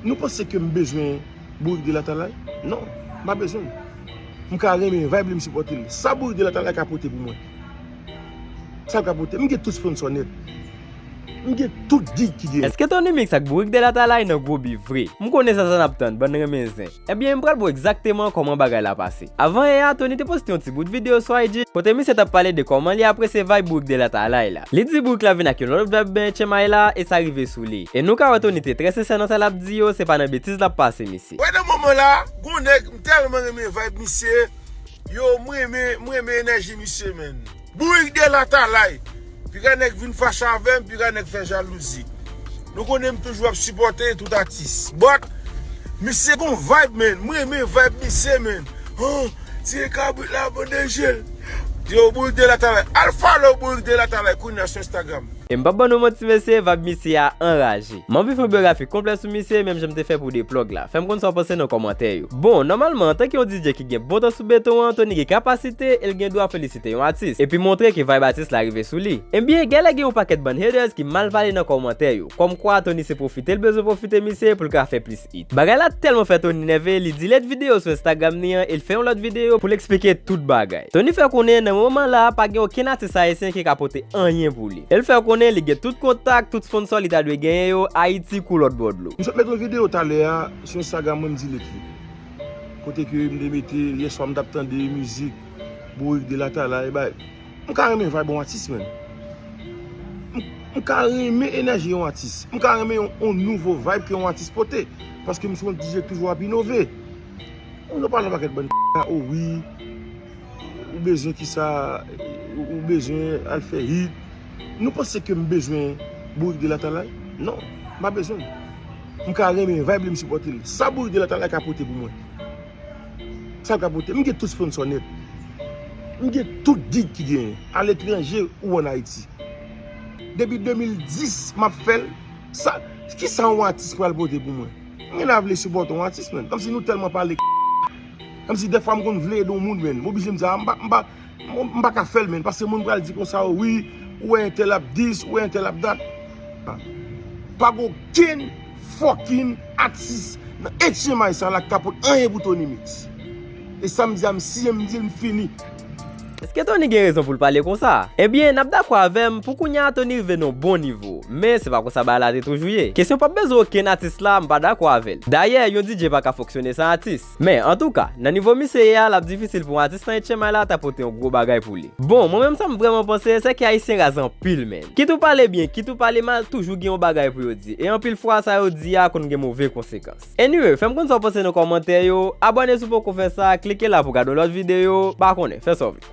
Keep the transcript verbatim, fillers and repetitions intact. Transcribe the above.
Nou panse ke m bezwen Bourik de Latalay? Non, m pa bezwen l. M ka renmen vibe li, m sipòte l. Sa Bourik de Latalay ka pote pou mwen? Sa l ka pote? M gen tout sponsor nèt. M gen tout gig ki gen. Èske Tony Mix ak Bourik de Latalay nan gwo bif vre? M konnen sa sa n ap tann, bann renmen zen. Ebyen, m pral ba w egzakteman kòman bagay la pase. Avan yè a, Tony te poste yon ti bout videyo sou I G kote misye t ap pale de kòman li apresye vibe Bourik de Latalay la. Li di Bourik la vin ak yon lòt vibe byen H M I la e sa rive sou li. E nou ka wè Tony te trè sensè nan sa l ap di yo, se pa nan betiz l ap pase misye. Wè nan moman la, gon nèg, m tèlman renmen vibe misye. Yo, m renmen, m renmen enèji misye, menn. Bourik de Latalay. Piga nèg vin fache avè m, piga nèg fè jalouzi. Nou konnen m toujou ap sipòte tout atis. But, misye gon vibe, menn. M renmen vibe misye, menn. Oh, tire kabrit la, bande jel. Yo, Bourik de Latalay. Al follow Bourik de Latalay kounye a sou Instagram. E m p ap ban nou manti mesye, vibe misye a anraje. M anvi fè yon byografi konplè sou misye, menm jan m te fè pou The Plug la. Fè m konn sa w panse nan kòmantè yo. Bon, nòmalman, antanke yon D J ki gen bon tan sou beton an, Tony gen kapasite e l gen dwa felisite yon atis, epi montre ke vibe atis la rive sou li. Ebyen, genlè gen yon pakèt bann haters ki mal pale nan kòmantè yo. Kòmkwa, Tony se pwofite l bezwen pwofite misye pou l ka fè plis hit. Bagay la tèlman fè Tony nève, li delete videyo sou Instagram ni an e l fè yon lòt videyo pou l eksplike tout bagay. Tony fè konnen nan moman la, pa gen okenn atis ayisyen ki ka pote anyen pou li. E l fè konnen li gen tout kontak, tout sponsor li ta dwe genyen yo, Ayiti kou lòt bò dlo. M sot met yon videyo talè a sou Instagram mwen, m delete li. Kote ke m te mete, yèswa m t ap tande mizik Bourik de Latalay, bay. M ka renmen vibe yon atis, menn. M, m ka renmen enèji yon atis. M ka renmen yon, yon nouvo vibe ke yon atis pote. Paske m se yon D J k toujou ap inove. Ou nou pale yon pakèt bann, oh wi, ou bezwen kisa, ou, ou bezwen al fè hit. Nou panse ke m bezwen Bourik de Latalay? Non, m pa bezwen l. M ka renmen vibe li, m sipòte l. Sa Bourik de Latalay ka pote pou mwen? Sa l ka pote? M gen tout sponsor nèt. M gen tout gig ki genyen, aletranje ou ann Ayiti. Depi de mil dis, m ap fè l. Sa, kisa yon atis pral pote pou mwen? M gen dwa vle sipòte yon atis, menn. Kòmsi nou tèlman pale. Kòmsi dèfwa m konn vle ede yon moun, menn. M oblije m di, a, m pa, m pa, m, m pa ka fè l, menn. Paske moun pral di konsa, wi, ou wè entèl ap dis, ou wè entèl ap dat. Pa gen okenn fucking atis nan H M I sa la k ka pote anyen pou Tony Mix. E sa m di a, m siyen, m di l, m fini. Èske Tony gen rezon pou l pale konsa? Ebyen, n ap dakò avè m, pou kounye a, Tony rive nan yon bon nivo. Men, se pa konsa bagay la te toujou ye. Kesyon p ap bezwen okenn atis la, m pa dakò avè l. Dayè, yon D J pa ka fonksyone san atis. Men, antouka, nan nivo misye ye a, l ap difisil pou yon atis nan H M I la ta pote yon gwo bagay pou li. Bon, mwen menm sa m vrèman panse, se ke Ayisyen raz anpil, menn. Kit ou pale byen, kit ou pale mal, toujou gen yon bagay pou yo di. E anpil fwa, sa yo di a konn gen move konsekans. Anyway, fè m konn sa w panse nan kòmantè yo, abòne si w poko fè sa, klike la pou w gade yon lòt videyo, pa konnen, fè sa w vle.